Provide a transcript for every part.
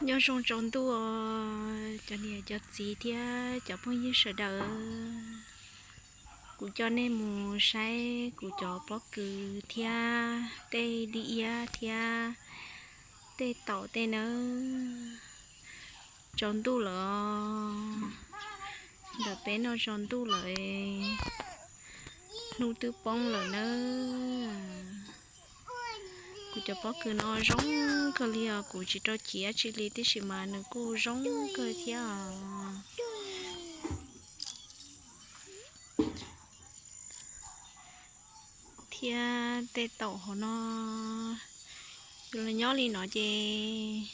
Nyob zoo tsaus ntuj os cov niam cov txiv thiab cov phooj ywg sawv daws. Kuv coj nej mus saib kuv cov pob kws thiab tej dib iab thiab tej taum tej nawb. Tsaus ntuj lawm os, ntawm peb no tsaus ntuj lawm, hnub twb poob lawm nawb. Kuv cov pob kws no zoo kawg li os, kuv tsis rau chiv dab tsi li tiam sis mas nws kuj zoo kawg thiab os. Thiab tej taum hauv no, yus los nyob li no ces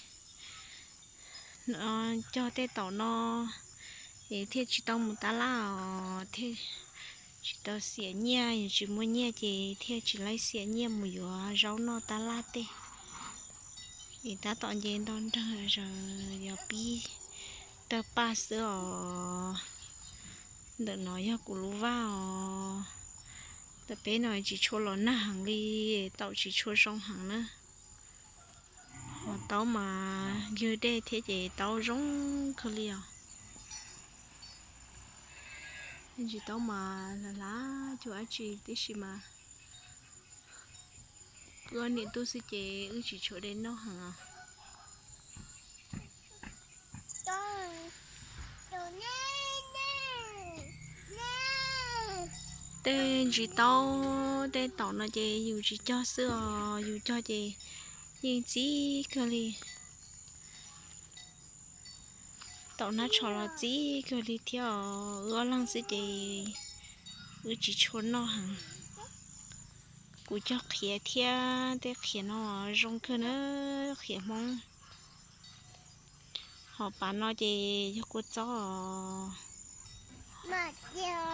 cog tej taum no es thiaj tsis tau mus tab laj os, thiaj tsis tau xiam nyiaj, yus tsis muaj nyiaj ces thiaj tsis laib xiam nyiaj mus yuav zaub noj tab laj tej. Es tab tom nce nto nrag zaws yuav pib tawg paj xwb os. Ntawm no yog kuv lub vaj os. Ntawm peb no tsis tshua los nag heev li, taum tsis tshua zoo heev na. Ho taub mas ywg dej thiab ces taub zoo kawg li os. Ntsis taub mas lam lam cuag dab tsi tib si mas wb ob niam tub xwb ces wb tsis tshua de noj heev os. Tej ntsis taub tej taum no ces yus tsis cog xwb os, yus cog ces yeej txib kawg li. Taum hnab tsho los txib kawg li thiab os, wb ob leeg xwb ces wb tsis tshua noj heev. Kuv cog qhiav thiab, tej qhiav no zoo kawg na, qhiav Hmoob. Ho pas no ces yog kua txob os.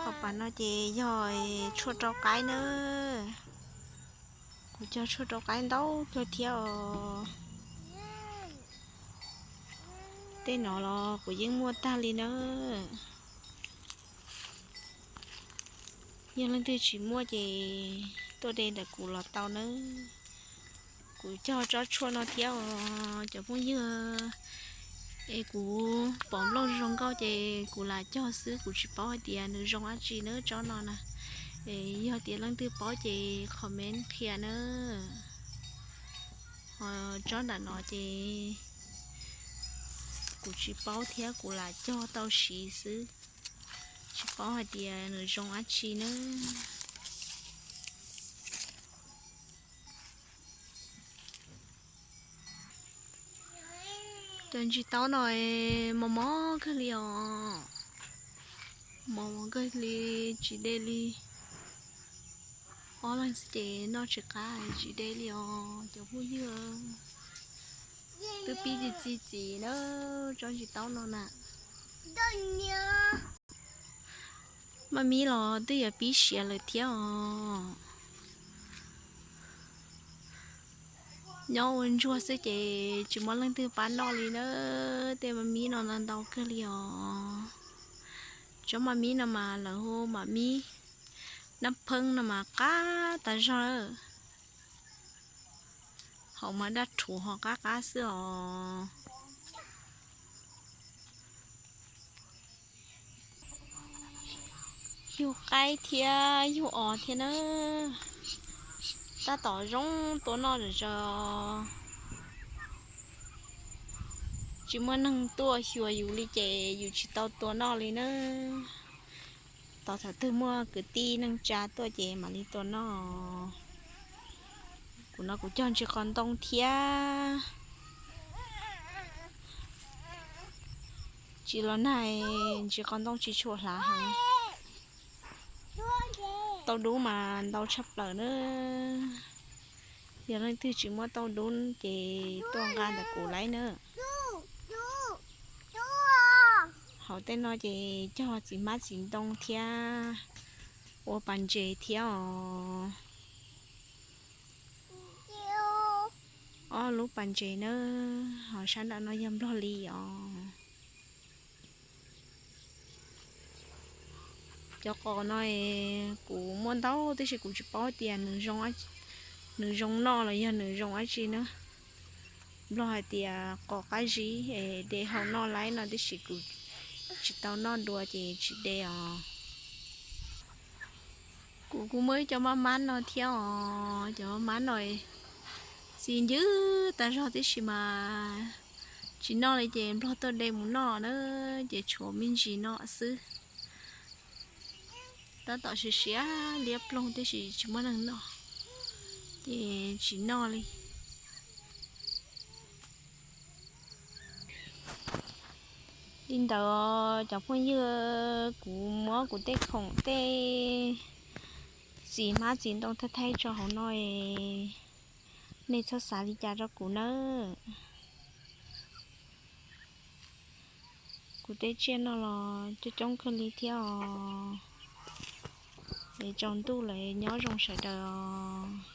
Ho pas no ces yog tshuaj rau qaib na. Kuv cog tshuaj rau qaib ntau kawg thiab os. Tej no los kuv yeej muaj tag li na. Yog leej twg tsis muaj ces tuaj de ntawm kuv los tau nawb. Kuv cog tsob tshuaj no thiab os cov phooj ywg, es kuv pom nplooj zoo nkauj ces kuv lam cog xwb, kuv tsis paub hais tias nws zoo dab tsi nawb tsob no na. Es yog tias leej twg paub ces comment qhia nawb. Ho tsob nram no ces kuv tsis paub thiab, kuv lam cog tau siv xwb, tsis paub hais tias nws zoo dab tsi nawb. Cov ntsis taub no mos mos kawg li os, mos mos kawg li, tsis de li. Ob leeg xwb ces noj tsis qab tsis de li os cov phooj ywg. Twb pib txi txiv txiv na, tsob ntsis taub no na. Maj mib los twb yuav pib siav lawm thiab os. Nyob ua ntsuag xwb ces tsis muaj leej twg pab noj li na. Tej maj mib no ntau ntau kawg li os. Tsob maj mib no mas lawv hu maj mib nab pheeb no mas qab tas zog lawm. Hauv mas daj rhuv ho qab qab xwb os. Yug qaib thiab yug os thiab na. Tab tom zoo tua noj zom zaws. Tsis muaj neeg tuaj xyuas yus li ces yus tsis tau tua noj li na. Tos thaum twg muaj kwv tij neej tsa tuaj ces mam li tua noj. Kuv no kuv cog ntsis qos ntoo thiab. Tsis los nag ntsis qos ntoo tsis tshua hlav heev. Tauj dub mas ntau tshaj plaws na. Yog leej twg tsis muaj tauj dub ces tuaj nqa ntawm kuv lawm na. Hauv tej no ces cog txiv hmab txiv ntoo thiab ua pas ntses thiab os. Ob lub pas ntses na, ho sab nram no yog nplog li os. Cov qos no kuv muaj ntau tab sis kuv tsis paub tias nws zoo noj los yog nws zoo dab tsi na. Nplog hais tias qos qab zib es de hau noj laib no, tiam sis kuv tsis tau noj dua ces tsis de os. Kuv kuj muaj ib co mab mab no thiab os, cov mab mab no txi ncw tag zog tib si mas tsis noj li ces Nplog tuaj de mus noj na, ces tshuav me ntsis no xwb. Tab tom siav siav liab ploog tib si tsis muaj neeg noj, ces tsis noj li. Li ntawd cov phooj ywg, kuv muab kuv tej khoom tej txiv hmab txiv ntoo thaij thaij tso hauv no es nej txhob xav li cas rau kuv nawb. Kuv tej tsiaj no los coob coob kawg li thiab os. Es tsaus ntuj lawm, nyob zoo sawv daws os.